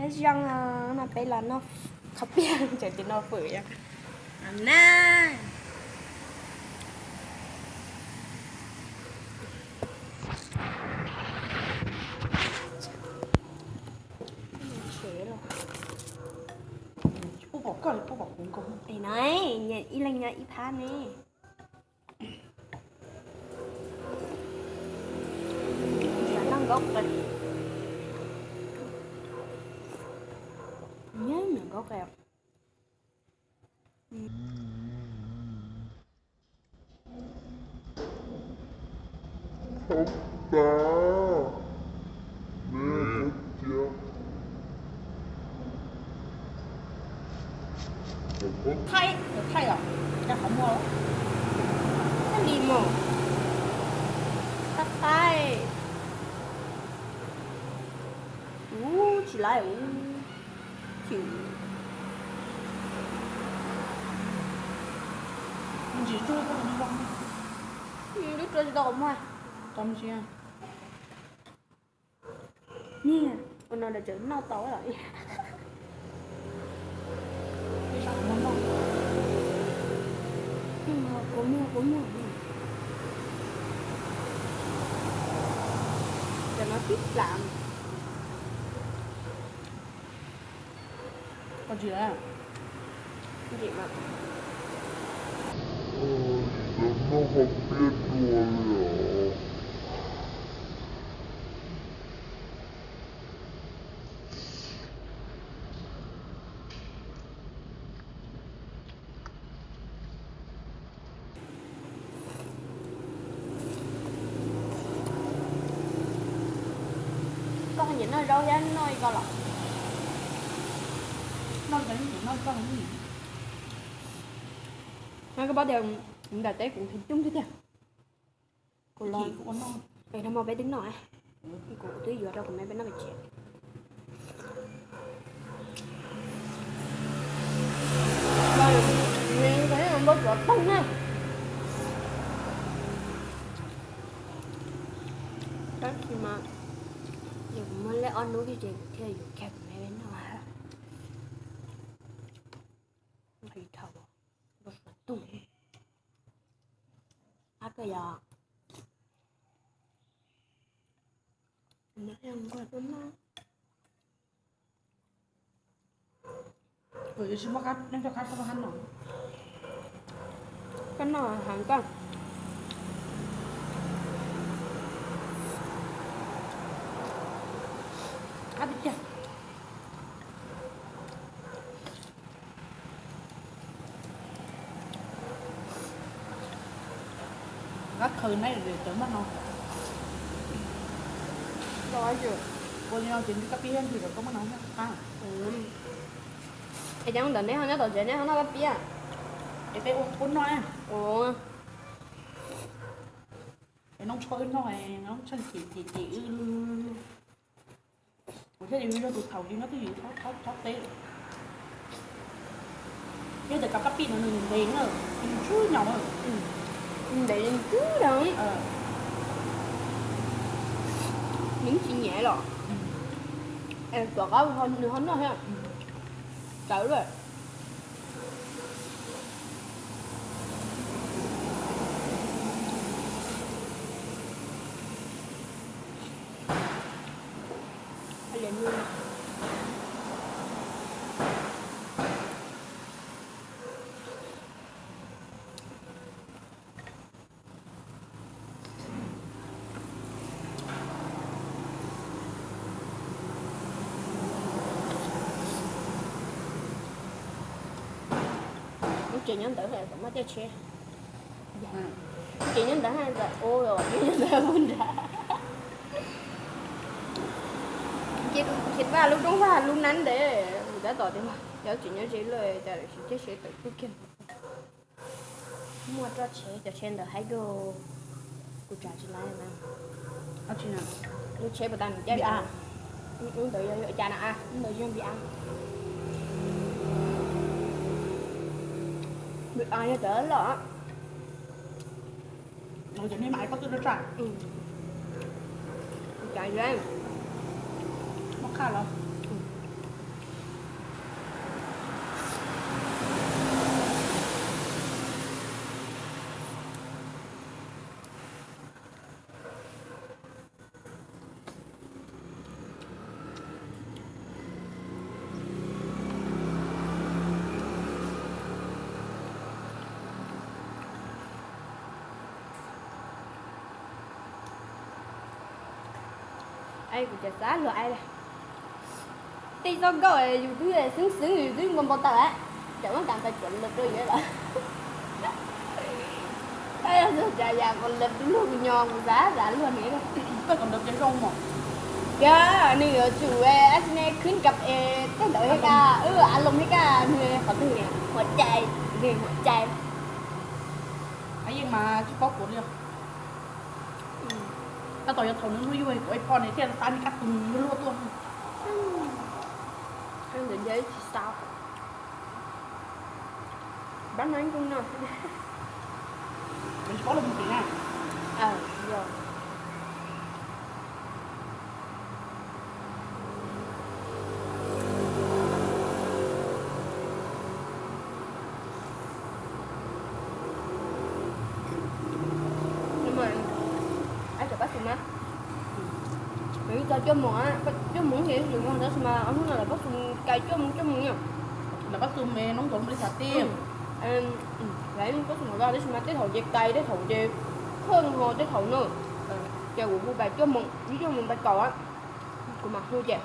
Nyob zoo, no peb los noj qhov piaj, tseem tias noj fawm yom. Na, ub pom koj, ub pom kuv nkaus. Es no, nyiam ib leeg nyob ib phab ne. Noj nkaub qe. Nyiam nkaub qe. Thaij, thaij os, cas qhov muag thiaj li mus. Thaij, thaij. Ub, tsis laib, chim. Ntsis tsuag tau qhov muag. Lub tsuag tsis tau qhov muag. Tau ntsis. Niag, ua no lawv tseem noj tau los. Kua muag, kua muag. Cov no tib plam. Koj tsis, tsis mas. Noj qhov piaj dua li os. Koj nyiam noj zaub thiab noj li ko los? Noj li ko yeej tsis noj li koj. Koj paub tias kuv nram teb kuv nqhis coob tiag tiag. Kuv los, es no mas peb twb noj, kuv twb yuav rau kuv me peb noj pem tsev. Npau suav toog na. Tab sis mas yog kuv muaj lej ob hnub thiab ces kuv thiaj yuav kiag kuv me peb noj. Nqhis dhau, npau suav toog. Qab kawg yog. Kuv yuav tsis muab qab, nej coj qab txhob muab qab no. Koj noj heev koj. Qab pib kiag. Qab khaws na, cov maj no. Ua li no ces nws kab pib ntxim rau koj maj no qab. Es cas ntawm neb ho nyob tom tsev neb ho noj kab pib? Es peb ua kuv noj. Ua, es noob tshuaj wb noj, noob tshuaj ces ces ces wb, kuv thiaj li yog tus thaum li no twb yim txhob txhob teb. Yog tias cov kab pib no nws ntev na, nws tsub nyaum, ntev tsub nyaum. Nws tsis nyem los? Tuam qab nws ho noj thiab. Txawv lawm. Lub tsev nyob ntawd kom muaj tej tsheb. Lub tsev nyob ntawd haj txawm ua, nyob ntawd ua nrad. Ces vaj lub roob vaj lub nab ntev, tab tom tias cov tsev nyob ze lawm cas lawv tsis coj tsheb tawm tuaj kiag. Muaj roj tsheb, cov tsheb ntawd haib dua, kuv tsav tsis laib na. Lub tsheb puas tas nws caij ntawd yog cas na, ntawd yog npi a. Npi a yog cov loj. Cov nej mam koj twb rau tsa. Cas muab qhaj los. Kuv cov xav luag ai, tej txoj nkauj yus twb xeeb xeeb yus twb npau npau taws, cov muab kas ntawd cuam luag rau yus lawm. Yog cov yam luag luag kuv nyo kuv xav xav luag nws. Koj kom ntawd ces zoo mos. Yog nws yuav tsum ab tsi ne khwb kab es tej ntawd thiab kaj, a loos thiab kaj, nws qhov twg ne, huam cai, nws huam cai. Yeej mas tsis paub kuv li. Tab tom yog thaum nws hlub yus kuv ib phom nws thiaj xa nws kab tus luag luag tuaj. Ntawd nca tsis xav. Pab no ib tug no. Tsis paub los mus tim na. Yog. Cov pab xum mas, ib txog cuaj moos, cuaj moos ces lwm hnub tab sis mas ob hnub no lawv pab xum kais cuaj moos cuaj moos yom. Lawv pab xum me noob nkaus li xav tij. Lawv pab xum ntau tab sis mas tej thaum ces kais tej thaum ces khwj ho tej thaum no. Ces kuv hu kais cuaj moos, ib cuaj moos pais kaum, kuv mam hu ces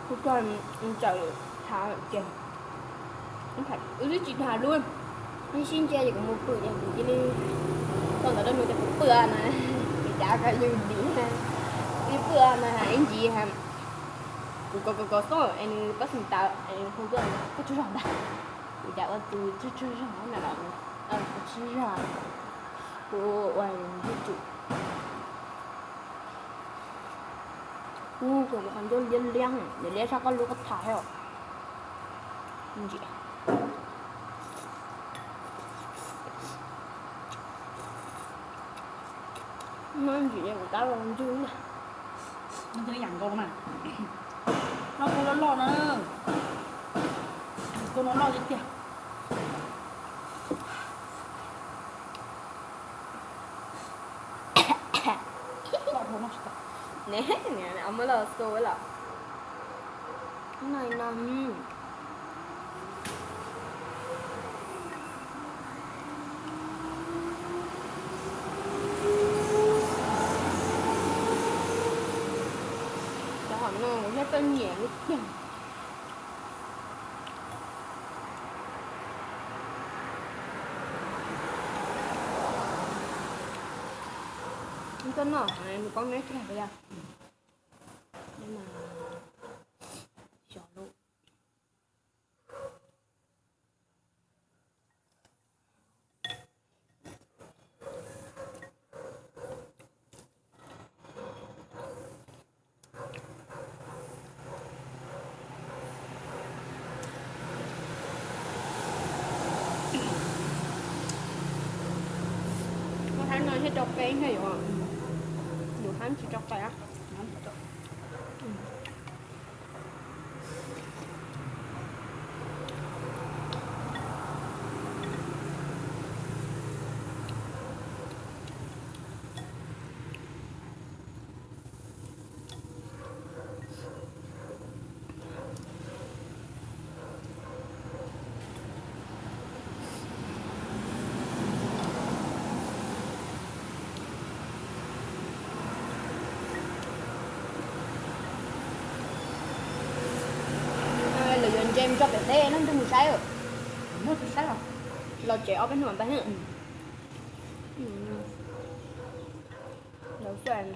hu txog txawm thav ces wb twb tsis tham lub, sib ntsia ces kuv mus pw ces kuv cia li tau ntawd rau nws tias kuv pw no, ces cav koj yug dim, ib pw no ib ntsis kuv kov kov kov xoj es nws pab xum tawv es hu tuaj, koj tsaug zog ntag. Kuv cas ua tus tsaug tsaug zog na los, kuv tsaug zog, kuv ua yuv tsum. Ub, kuv qhov ncauj liab liab, liab liab sab koj lub koj tham thiab. Ntsia, no ntsia kuv tab los ntswg na. Ntswg yam nkaus mas. Noj kua loj loj no, kua no loj tiag tiag. Ne, muab los xu lawm. No no. Cov hom no kuv thiaj pheej nyiam li tiag. Koj noj nws poob neb kiag yog. Muab hab no thiaj rau qe thiaj yuav, yus hab tsis rau qe. Lawv yuav ntse mus tso pem teb, leej twg mus saib? Muaj tus saib los? Los tsev ob peb hnub pais. Lawv xav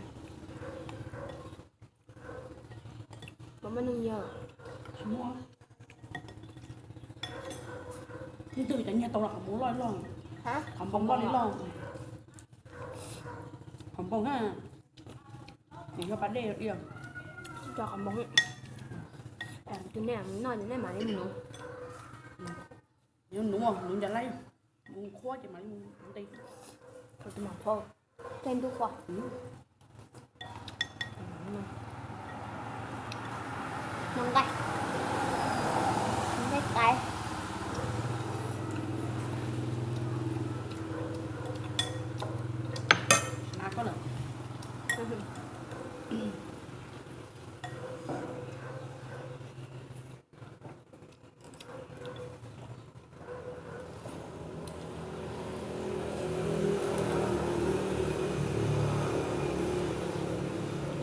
Pab neeg yog, leej twg cov nyiag tau los qhov npoo loj loj, qhov npoo loj li loj, qhov npoo na, nws yog pas dej diag. Tso qhov npoo, tus nej noj ces nej mam li nuv. Nuv, nuv ncas laib, nuv qhuav ces mam li nuv nqi. Tus mam qhuav, tej ntub qhuav. Noj nqaij, nqaij qaib. Na koj lawm. Wb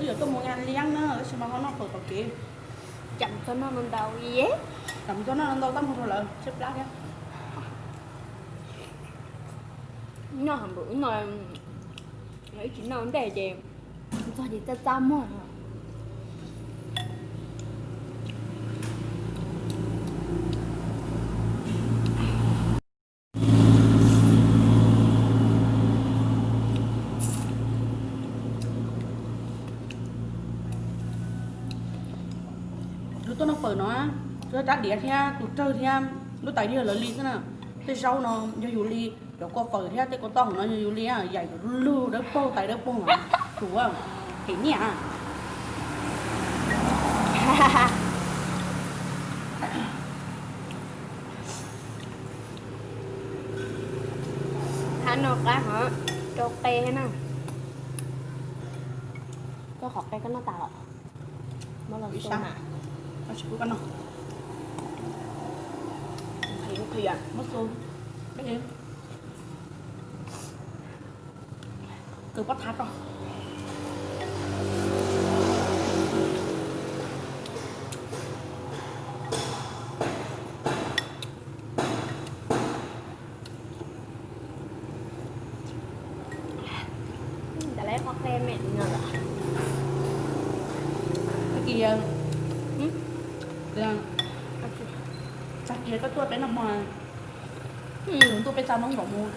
yuav Mus nqa liab na, tab sis mas ho noj fawm tom kev. Cam txog noj ntau ntau, cam txog noj ntau ntau tab mus rau lawv tshaib plab thiab. Noj hauv npaum no, ib tsis noj ntej ces txog ces txaj txaj muag. Lub tuaj noj fawm no, rab diav thiab tus rawg thiab lub tais yog lawv li xwb na. Tej zaub no yog yus li, cov kua fawm thiab tej kua txob hauv no yog yus li, yaim lug dawb paug tais dawb paug, tus hem nyiaj. Hab no qab hov, rau qe thiab na. Koj qhov qe koj noj tas los? Muab los xo mas. Tsis pub koj noj. Qhia, muab xo. Kawg pob thab rau. Tag kis koj tuaj peb noj hmo, ntuj peb tsa Hmoob npaum mus,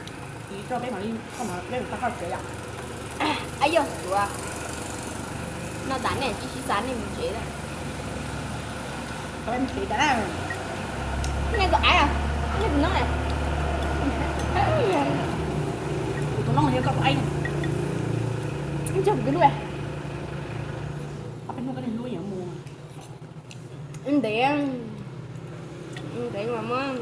kis rau peb mam li, peb mam li tau koj tsev yom. Yog tuav, noj tas nej tsis sib xav nej mus tsev lawm. Nej tus aib, nej tus noob, kuv tus noob yog koj tus aib, ntsog kuv tus hlub. Ob peb hnub koj niag hlub yuav mus. Ntev, ntev mas muab.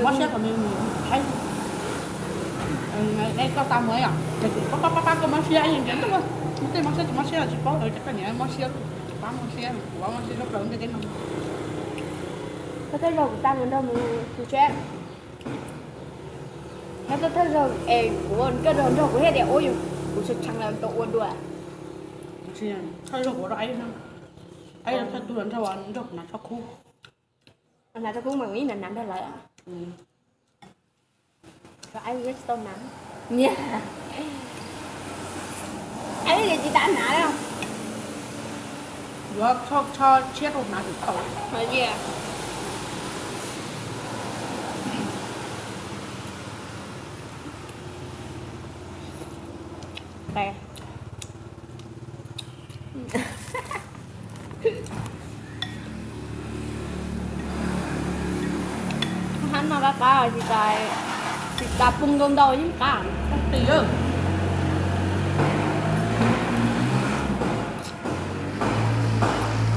Mob siab thaum nws haib, koj xa mus yom, ces pab pab pab koj mob siab, ntev ntuj, tej mob siab ces mob siab tsis paub, ces koj niam mob siab, pab mob siab, kuv pab mob siab tshaj plaws ntiaj teb no. Koj thawj zaug kuv xa mus nrog mus tu siab. Nyob koj thawj zaug es kuv, koj nrog kuv thiaj tias ua yus, kuv tshee tshee lawm tau ua dua. Thawj zaug kuv rau aib, aib thawj tug nrog, nrog kuv hnav tshoj khub. Hnav tshoj khub mas kuv yeej hnav hnav nrog lawv. Aib tsis tau hnav. Aib tsis tas hnav li. Yuav tshoj tshiab rau hnav tsis tau. Hab no qab qab tsis tas, tsis tas poob ntau ntau yeej qab.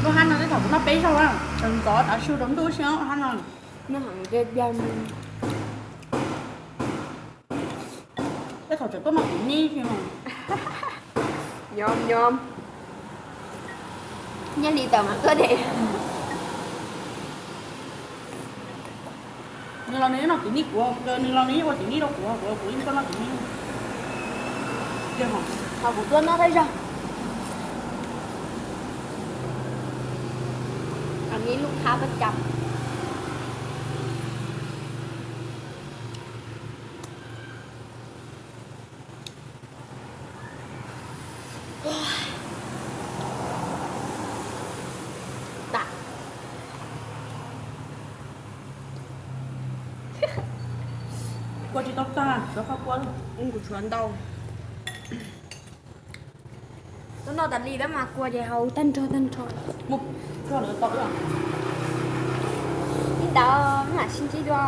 Lub hab no tej thaum kuv noj peb zaug na, tseem ntxov tav su rau ntuj xwb hab no. Noj heev tiag tiag. Tej thaum tseem tuaj noj tim nib xwb. Nyob nyob, nyiaj hli tawm mas tuaj de. Nws los nws yeej noj tim nib kuv, nws los nws yeej ua tim nib rau kuv, kuv kuv yeej tuaj noj tim nib. Ho kuv tuaj noj thawj zaug. Nib lub hab pab cam. Kua tsis tau tag, tshuav qhov kua, kuv tshuav ntau. Tuaj noj tas li tab mas kua ces haus tag nrho tag nrho. Mus, kua lawv tau ib ntawd mam sib ntsib dua.